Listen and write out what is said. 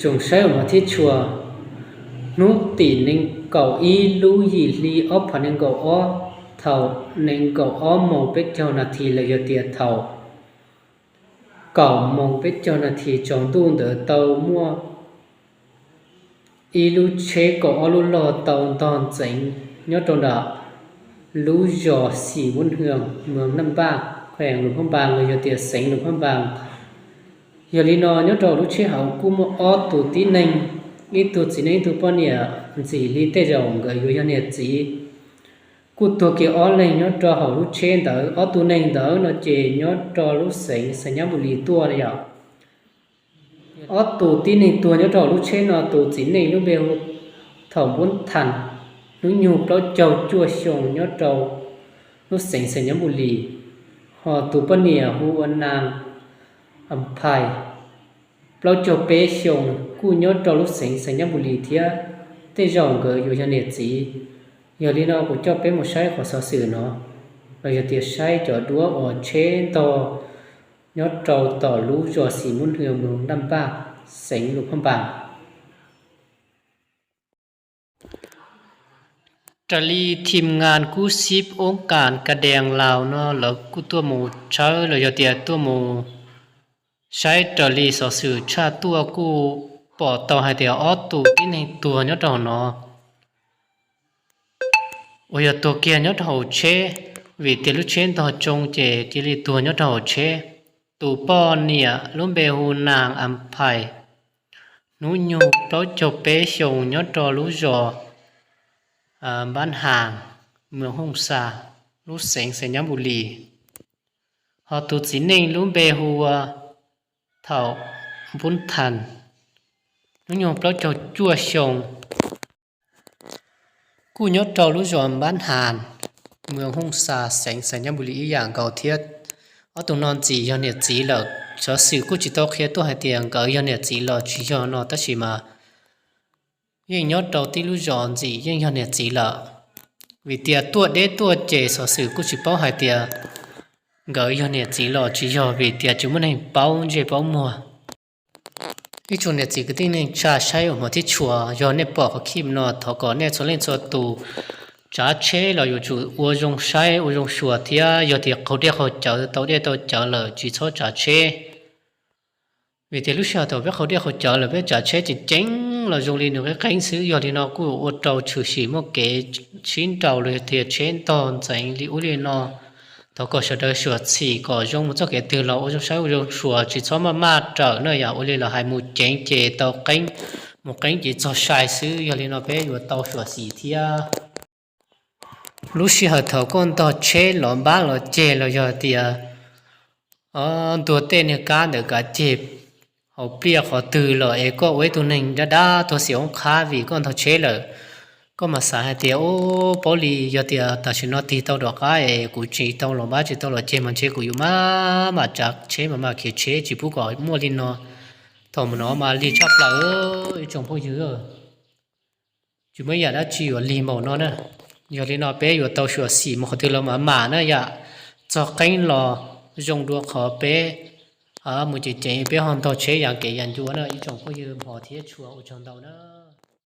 Tsoom saib uas hmov thiab tshua, hnub tim nees nkaum ib lub yim hli ob phav nees nkaum ob, thaum nees nkaum ob moos peb caug nas this los yog tias thaum kaum moos peb caug nas this tsaus ntuj ntawd tau muaj ib lub tsheb kaum ob lub log tau ntog ntxeev nyob rau ntawm lub zos Xim Muab Hwm, moos Naj Npaj, khees Luas Phab Npas los yog tias xeev Luas Phab Npas. Yog li no nyob rau lub tsheb hauv kuj muaj ob tug tib neeg, ib tug txiv neej ib tug poj niam, ntxim li tej zaum nkawd yuav yog niam txiv. Kuj tuag kiag ob leeg nyob rau hauv lub tsheb ntawd. Ob tug neeg ntawd no ces nyob rau lub xeev Xais Nyab Npus Lis tuaj yom. Ob tug tib neeg tuag nyob rau hauv lub tsheb no, tus txiv neej lub npe hu Thaum Npub Thas, hnub nyoog plaub caug cuaj xyoo nyob rau lub xeev Xais Nyab Npus Lis, ho tus poj niam hu ua Nas Phais, plaub caug peb xyoo, kuj nyob rau lub xeev Xais Nyab Npus Lis thiab. Tej zaum nkawd yuav yog niam txiv. Yog li no kuv coj peb mus saib qhov xov xwm no, los yog tias saib cov duab uas tsheb ntog nyob rau tom lub zos Xim Muab Hwm, moos Naj Npaj, xeev Luas Phab Npas. Raws li thim ngas kub xib oob kas ka dees laus no lawv kuj tuaj mus tshawb los yog tias tuaj mus saib raws li xov xwm tshaj tuaj kuj pom tau hais tias ob tug tib neeg tuag nyob rau hauv no uas yog tuag kiag nyob rau hauv tsheb, vim tias lub tsheb ntog tsoo ces cia li tuag nyob rau hauv tsheb. Tus poj niam lub npe hu Nas Phais, hnub nyoog plaub caug peb xyoo nyob rau lub zos Npab Has, moos Hooj Xas, lub xeev Xais Nyab Npus Lis. Ho tus txiv neej lub npe hu ua Thaum Npub Thas, hnub nyoog plaub caug cuaj xyoo, kuj nyob rau lub zos Npab Has, moos Hooj Xas, xeev Xais Nyab Npus Lis ib yam nkaus thiab. Ob tug no ntxim yog niam txiv lawm. Xov xwm kuj tsis tau qhia tuaj hais tias nkawd yog niam txiv los tsis yog no tab sis mas yeej nyob rau tib lub zos ntxim yeej yog niam txiv lawm. Vim tias tuaj deb tuaj ces xov xwm kuj tsis paub hais tias nkawd yog niam txiv los tsis yog, vim tias tsis muaj neeg paub ntsej paub muag. Ib tsoom niam txiv kwv tij neej tsa saib uas hmov thiab tshua, yog nej pom qhov khib no thov kom nej txhua leej txhua tus tsav tsheb los yuav tsum ua zoo saib ua zoo xyuas thiab, yog tias qaug dej qaug cawv tau dej tau cawv lawm tsis txhob tsav tsheb. Vim tias lub sij hawm thaum peb qaug dej qaug cawv lawm peb tsav tsheb tseem ceev los zoo li nws qeeb qeeb xwb. Yog li no kuj ua rau tshwm sim muaj kev sib nraus los yog tias tsheb ntog ntxeev li ub li no. Thov kom sawv daws xyuam xim kom zoo mus txoj kev twg los ua zoo saib ua zoo xyuas, tsis txhob maj maj rawm na yom, ua li los hais mus ceev ces tau qeeb, mus qeeb ces txog sai xwb. Yog li no peb yuav tau xyuam xim thiab. Lub sij hawm thaum koj ntog tsheb los npab los ceg los yog tias ntuag tej niag kab ntawm kav ceg hauv pliaj qhov twg los es koj ua ib tug neeg dab dab tuag xiam oob qhab vim koj ntog tsheb lawm, koj mam xav hais tias, Ub, paub li yog tias tam sim no tig tau rov qab es kuv tsis tau los npab tsis tau los ceg mas ntshe kuv yuav maj mam tsav tsheb mas mam khiav tsheb tsis pub kom muaj li no. Thaum mus no mas lig tshaj plaws ib tsoom phooj ywg, tsis muaj ib yam dab tsi yuav lig npaum no na. Yog li no peb yuav tau xyuam xim mus qhov twg los mam mam na yom, txog qeeb los zoo dua qhov peb mus ceev ceev peb ho ntog tsheb yam kev yam ncua na ib tsoom phooj ywg hmov thiab tshua, ua tsaug ntau na.